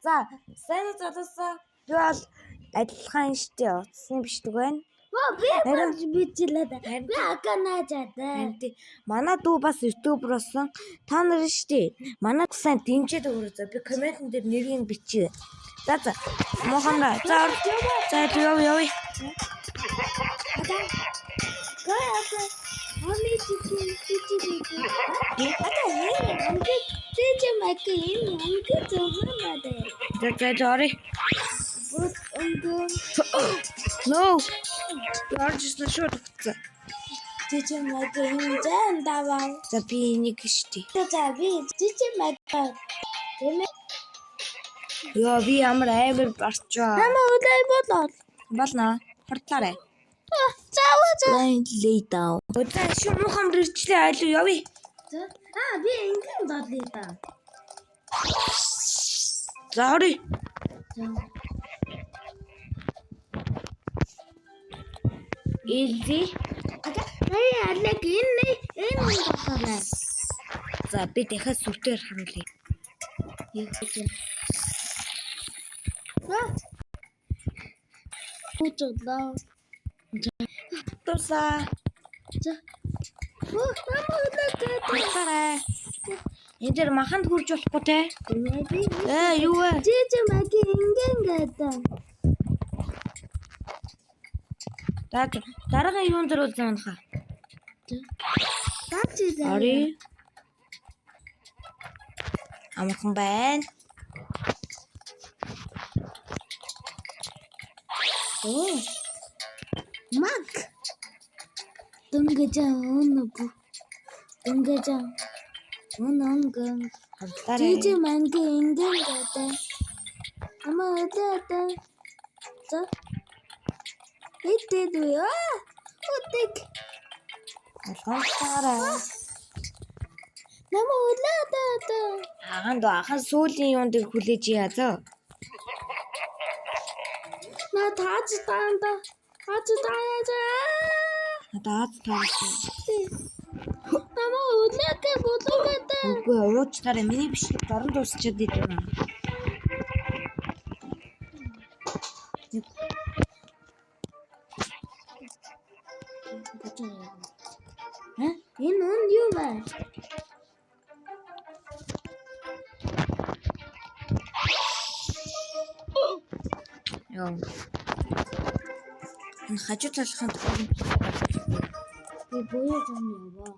За, сайн уу залуусаа. Би бол адилхан штэ утасны бичлэг байна. Би Харин- бичлээ. Харин Би аканаажаа. Харин тий. Манай дүү бас ютубер болсон. Та нар штэ. Манай сайн дэмжиж өгөөрэй. За би комментэн дээр нэрийг нь бичье. За за. Мохонда. За ор. За яв яв. Га ака. Ами чики чики чики. Ата энэ өнгө чичи маки энэ өнгө зөвхөн надад. За за за орё. Бут өнгө No. Би орж ирсэн шууд утсан. чичи маки энэ зан даваа. За би энийг штэ. За би чичи маки. Тэмээ. Йоо би ямар амар барчаа. Намаа үлээ болоо. Болно. Хурдлаарай. Заава за. Lay down. За шүү муухай ирчлээ айлуу явъя. Аа би ингэн болъё да. За орё. За. Easy. Ата нэ алаг энэ энэ болоо. За би дахиад сүртээр харуулъя. Яг гэж. Үжиглээ. Тусаа. За. Оо, намаа үлээ. Хурдлаарай. Энэ дээр маханд хурж болохгүй те. Би Ээ юу вэ? Жижи маги ингэн гэдэг. За дараагийн юун дээр үлзэн унах. Таач заа. Орё. Амархан байна. Оо. Маг. Дөнгөж өнө бу. Дөнгөж өнө өнгөн. Хурдлаарай. Жижи манги ингэн гэдэг. Амаа өдөөдөө. За. Идэд үү? Аа! Үдэг. Болгоомжтойгоорой. Намаа өдөөдөө. Агаан дөө ахан сүүлийн юун дээр хүлээж яа зөө. На таач таанда. Таач тааяа. Надад аз таарсан. Намаа өдөөдөө болоогатай. Үгүй уучлаарай. Миний бичлэг дорн дуусчихэд идэв юм. Ха? Энэ үн юу вэ? Йоо. Энэ хажуу талынхаа тухайн Би буяа зам яваа.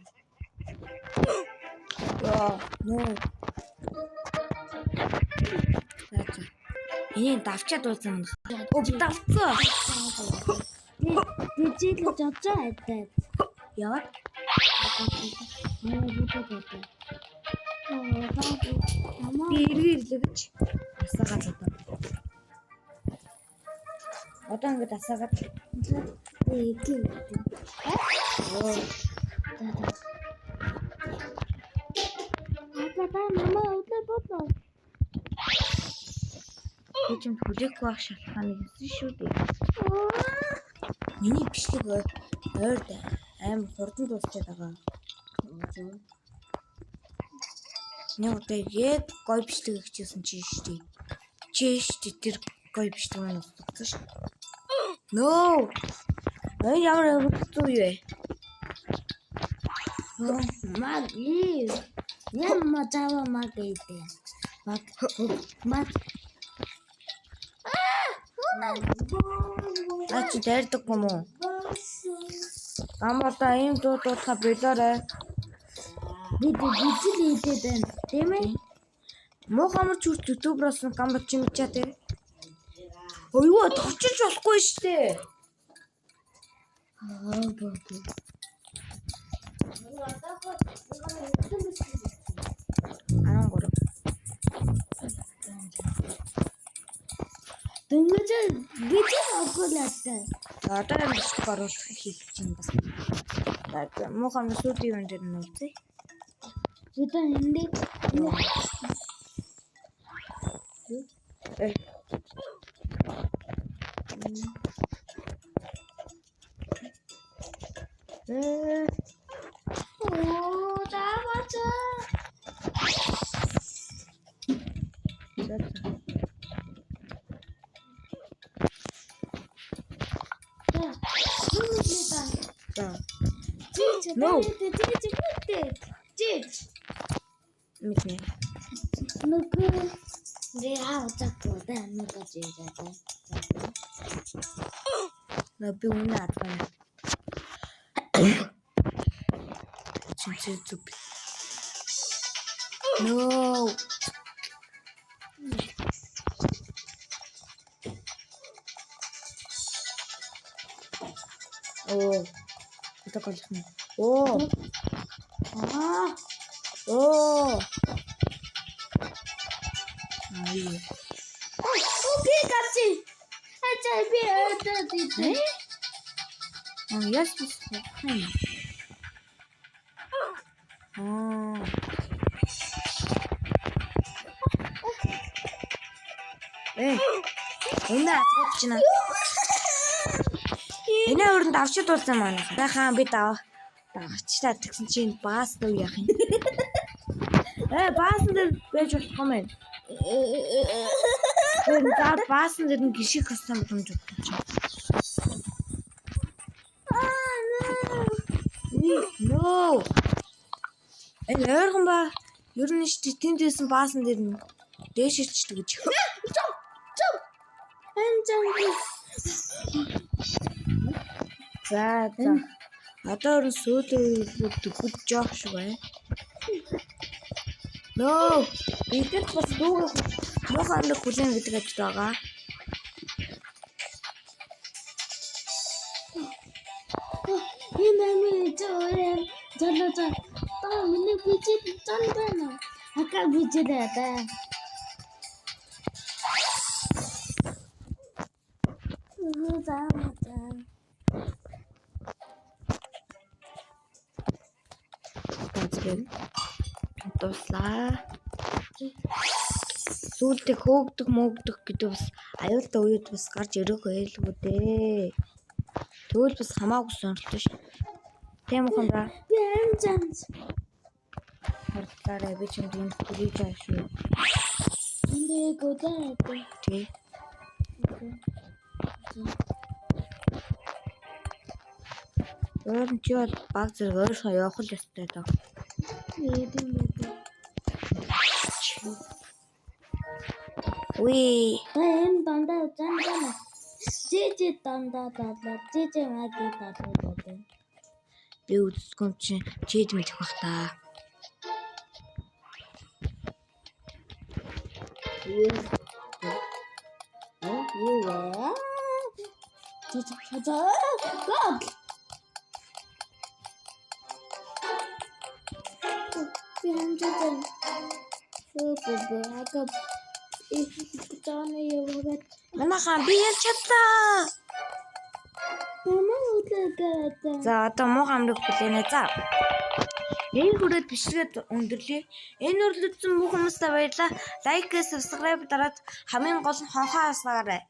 Йоо, нөө. За за. Энийг давчаад уулзсан юм. Өө би давцсан. Би бижилж очоо айдаа. Яваад. Манай бүтэд одоо. Аа, Би эргээ ирлээ гэж асаагаад одоо. Одоо ингэж асаагаад би игийн. Йоо. За за. Ата та намаа өглөө бодлоо. Би ч юм хүлээхгүй байх шалтгаан хэлсэн шүү дээ. Миний бичлэг ойрд амар хурдан дуусчаад байгаа. Нэг удаа яг гой бичлэг хийчихсэн чи шүү дээ. Чи шүү дээ тэр гой бичлэг маань устгацсан шүү. Нөө. Ой ямар хэцүү юу вэ? Маг ий. Няма зава маг идэв. Маг маг. А чи дайрдаг юм уу? Гамбалаа ийм дуу дуулахаа болоорой. Би бижил идэв байна. Тийм ээ? Муухай мөр чүрт ютубер болсон гамбал чи мэдчаа те. Ой юу товчилж болохгүй шүү дээ. Аа боо. 13. Дөнгөж бижил огоолаатай. За одоо юм бичлэг оруулах хийх чинь бас. За муухай мөр сүүлийн юм дээр нь үзье. Бид энд Э. Э. Оо, заавач. За за. За. Чич. No. Чич. Чич. Мэднэ. Нөгөө яа заахгүй да нөгөө жижиг. Нөө би үнэ адгана. Чинчээ зүг. No. Оо. Одоо голох нь. Оо. Аа. Оо. Ай. Би гаци. Ачаа би өдөө дийдээ. Аа, яс бас юм. Аа. Э. Үнэ азгууч чинь. Энэ өрөнд авчид болсон манайхан. Сайхан би дав. Давчлаа тэгсэн чинь баас дөө яах юм. Э, баасан дээр байж болох юм байна. Тэр за баасан дээр нь гişиг хасан боломж өгсөн чинь. Аа. No. Энэ ойрхон ба. Ер нь шүү дээ тэнд байсан баасан дээр нь дээш ирчдэг гэж. Чом. Чом. Анжан. За за. Одоо ер нь сүүлийн үед төгөж жоох шиг байна. No. Бидэд бас дүүгээ муухай амраг хүлээн гэдэг ажил байгаа. Энэ амин зөөрэн золоо зо. Та миний бичид зон байна. Ака бичид да. За за. Ганцхан дуслаа. Сүүлдээ хөөгдөх мөөгдөх гэдэг бас аюултай үед бас гарч ирэх байлгүй дээ. Тэгвэл бас хамаагүй сонирхолтой ш. Тийм үү хандаа? Би амжан. Харлаарай би чамд энд хүрээж байгаа шүү. Энд гудаа. Тий. Өөр нь чи бол баг зэрэг ойрхон явах л ёстой доо. Тийм үү. Үгүй. Та энэ дандаа зан зан. Жижи дандаа дадлаа. Жижи маги дадлаа гэдэг. Би үзэсгүн чинь чийд мэдэх бах та. Юу юу вэ? За за за. Гол. Би амжсан. Бөө ага. Таны яваад Манайхан би ялж чадлаа. Мама үлээгээд. За одоо муу амраг хүлээнэ. За. Энэ хүрээд бичлэгээд өндөрлөе. Энэ өрлөдсөн бүх хүмүүстээ баярлалаа. Лайк, subscribe дараад хамгийн гол нь хонхоо хасгаарай.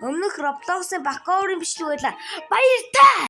Өмнөх Roblox-ын Бакаурын бичлэг байлаа. Баяртай.